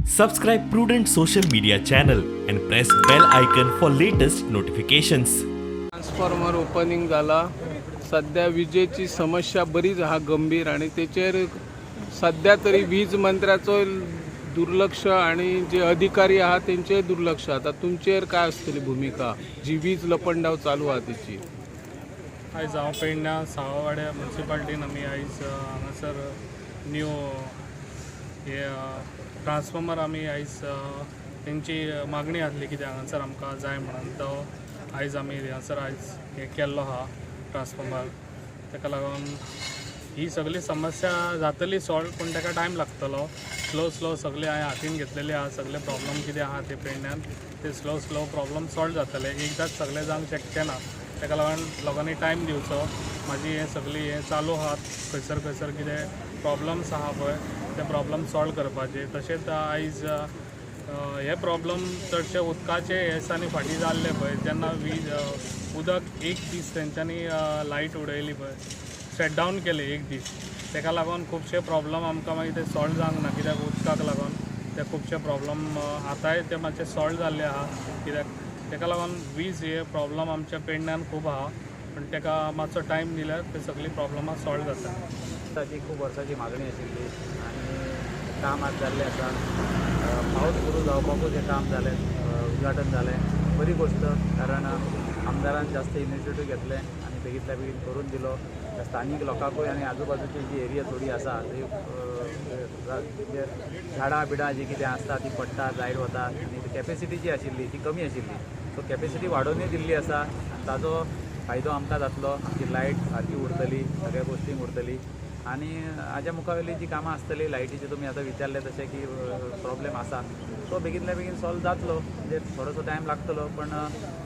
Subscribe Prudent social media channel and press bell icon for latest notifications. Transformer opening जाला. सध्या विजेची समस्या बरीच आहा गंभीर आणि तेचेर सध्या तरी वीज मंत्र्याचो दुर्लक्ष आणि जे अधिकारी आहा तेंचेय दुर्लक्ष. आता तुमचेर काय आसतली भुमिका जी वीज लपंडाव चालू आहा तेची? आयज हांव पेडण्या सावयवाड्या मुन्सिपाल्टीन आमी आयज हांगासर न्यू हे ट्रान्सफॉर्मर आमी आयज तेंची मागणी आसली कित्याक हांगासर आमकां जाय म्हणून, तो आयज आमी हांगासर आयज हें केल्लो आहा ट्रान्सफॉर्मर. ताका लागून ही सगळी समस्या जातली सॉल्व, पूण ताका टायम लागतलो. स्लो स्लो सगळे हांवें हातीन घेतलेले आहा. सगळे प्रॉब्लम कितें आहा ते पेडण्यान ते स्लो स्लो प्रॉब्लम सॉल्व जातले. एकदांच सगळें जावंक शकचें ना. ताका लागून लोकांनी टायम दिवचो. म्हाजी हें सगळी हें चालू आहा. खंयसर खंयसर कितें प्रॉब्लम्स आहा पळय, ते प्रॉब्लम सॉल्व करपाचे. तशेंच आयज हे प्रॉब्लम चडशे उदकाचे हे दिसांनी फाटीं जाल्ले पळय, जेन्ना वीज उदक एक दीस तेंच्यांनी लायट उडयली पळय, शटडावन केलें एक दीस, ताका लागून खुबशे प्रॉब्लम आमकां मागीर ते सॉल्व जावंक ना, कित्याक उदकाक लागून ते खुबशे प्रॉब्लम आतांय ते मातशे सॉल्व जाल्ले आहा. कित्याक ताका लागून वीज हे प्रॉब्लम आमच्या पेडण्यान खूब आहा, पूण ताका मातसो टायम दिल्यार ते सगळीं प्रॉब्लमां सॉल्व जाता. ताची खूब वर्साची मागणी आशिल्ली आनी काम आज जाल्लें आसा. पावस सुरू जावपाकूच हें काम जालें, उद्घाटन जालें. बरी गोश्ट, कारण आमदारान जास्त इनिशिएटीव घेतलें आनी बेगींतल्या बेगीन करून दिलो. स्थानीक लोकांकूय आनी आजूबाजूची जी एरिया थोडी आसा ती झाडां बिडां जी कितें आसता ती पडटा, लायट वता आनी कॅपेसिटी जी आशिल्ली ती कमी आशिल्ली. सो कॅपेसिटी वाडोवनूय दिल्ली आसा आनी ताजो फायदो आमकां जातलो. आमची लायट सारकी उरतली, सगळ्या गोश्टींक उरतली आनी हाज्या मुखावयली जी कामां आसतली लायटीची, तुमी आतां विचारलें तशें की प्रॉब्लेम आसा तो बेगीनल्या बेगीन सॉल्व जातलो. म्हणजे थोडोसो टायम लागतलो, पण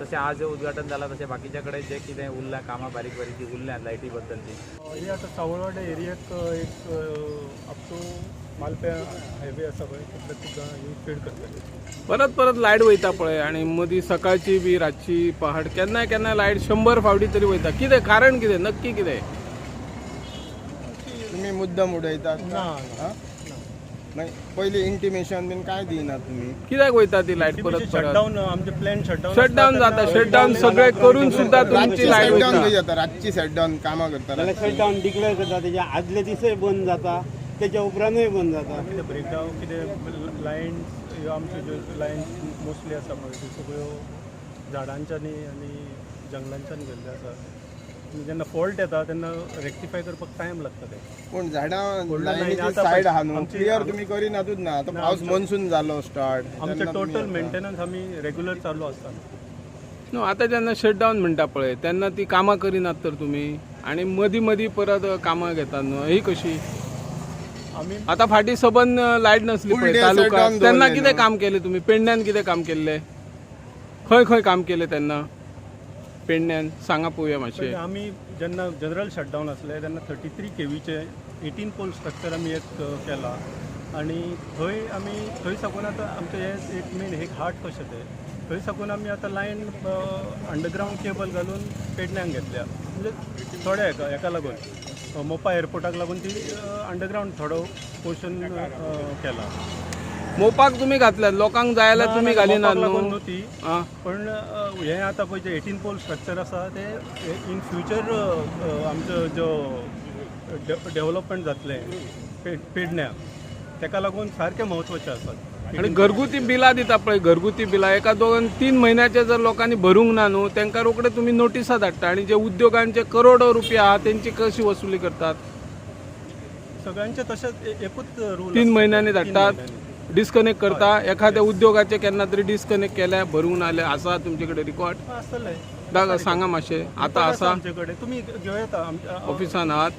तशें आज जें उद्घाटन जालां तशें बाकीच्या कडेन जें कितें उरलां कामां बारीक बारीक जी उरल्यात लायटी बद्दलची. हे आतां सावयवाडे एरियाक एक अप टू मालप्या हायवे आसा पळय, तितले तुका ही फीड करतले. परत परत लायट वयता पळय आणि मदीं सकाळची बी रातची पहाट केन्ना केन्ना लायट 100 फावटी तरी वयता. कितें कारण, कितें नक्की कितें? तुमी मुद्दम उडयतात? ना. मागीर पयलीं इंटिमेशन बीन कांय दिनात तुमी? कित्याक वयता ती लायट परत परत? शटडावन, आमचे प्लॅन शटडावन. शटडावन जाता. शटडावन सगळें करून सुद्दां तुमची रातची लायट शटडावन वयता. खंय जाता? रातची शटडावन कामां करता जाल्यार रातची. शटडावन डिक्लेअर करता, तेच्या आदले दिसय बंद जाता, तेच्या उपरांतूय बंद जाता. कितें ब्रेकडावन, कितें लायन्स ह्यो आमच्यो ज्यो लायन्स मोस्टली आसा पळय, त्यो सगळ्यो झाडांच्यानी आनी जंगलांच्यान गेल्ल्यो आसा. आनी जेन्ना फॉल्ट येता तेन्ना रेक्टिफाय करपाक टायम लागता ते. पूण झाडां व्हडलं लायनीची लायन आतां सायड आहा न्हू, क्लियर तुमी करिनातूच ना. आतां ना, पावस मनसून जालो स्टार्ट. आमचें टोटल मेंटेनन्स आमी रेगुलर चालू आसता. न्हू, आतां जेन्ना शटडावन म्हणटा पळय तेन्ना ती कामां करिनात तर तुमी आनी मदीं मदीं परत कामां घेतात न्हू, ही कशी? आमी आतां फाटीं सबंद लायट नसली Full पळय day तालुका shutdown तेन्ना दवरलें कितें न्हू. काम केलें तुमी? पेडण्यान कितें काम केल्लें? खंय खंय काम केलें तेन्ना पेडण्यान, सांगा पळोवया मातशें. आमी जेन्ना जनरल शटडावन आसलें तेन्ना 33 केवीचे 18 पोल स्ट्रक्चर आमी एक केला आनी थंय आमी थंय साकून आतां आमचें हें एक मेन एक हार्ट कशें तें थंय साकून आमी आतां लायन अंडरग्रावंड केबल घालून पेडण्यांक घेतल्या. म्हणजे थोड्या हेका लागून, मोपा एअरपोर्टाक लागून ती अंडरग्रावंड थोडो पोर्शन केला. मोपाक तुमी घातल्यात, लोकांक जाय जाल्यार तुमी घालिनात मोपाक लागून न्हू? न्हू ती. पण हें आतां पळय जें 18 पोल स्ट्रक्चर आसा तें इन फ्युचर आमचो जो डेवलपमेंट जातलें पेडण्या, तेका लागून सारकें म्हत्वाचें आसा. आनी घरगुती बिलां दिता पळय, घरगुती बिलां एका दोन तीन म्हयन्याचे जर लोकांनी भरूंक ना न्हू, तांकां रोखडे तुमी नोटिसां धाडटा. आनी जे उद्योगांचे करोडो रुपया आहा तेंची कशी वसुली करतात? सगळ्यांचे तशेंच एकूच रूल. 3 म्हयन्यांनी धाडटात, डिस्कनेक्ट करता. एखाद्या उद्योगाचे केन्ना तरी डिस्कनेक्ट केल्या, भरूंक ना जाल्यार आसा तुमचे कडेन रिकॉर्ड? आसतलें. सांगा मातशें, आतां आसा? आमचे कडेन, तुमी घेवं येता ऑफिसान आहात.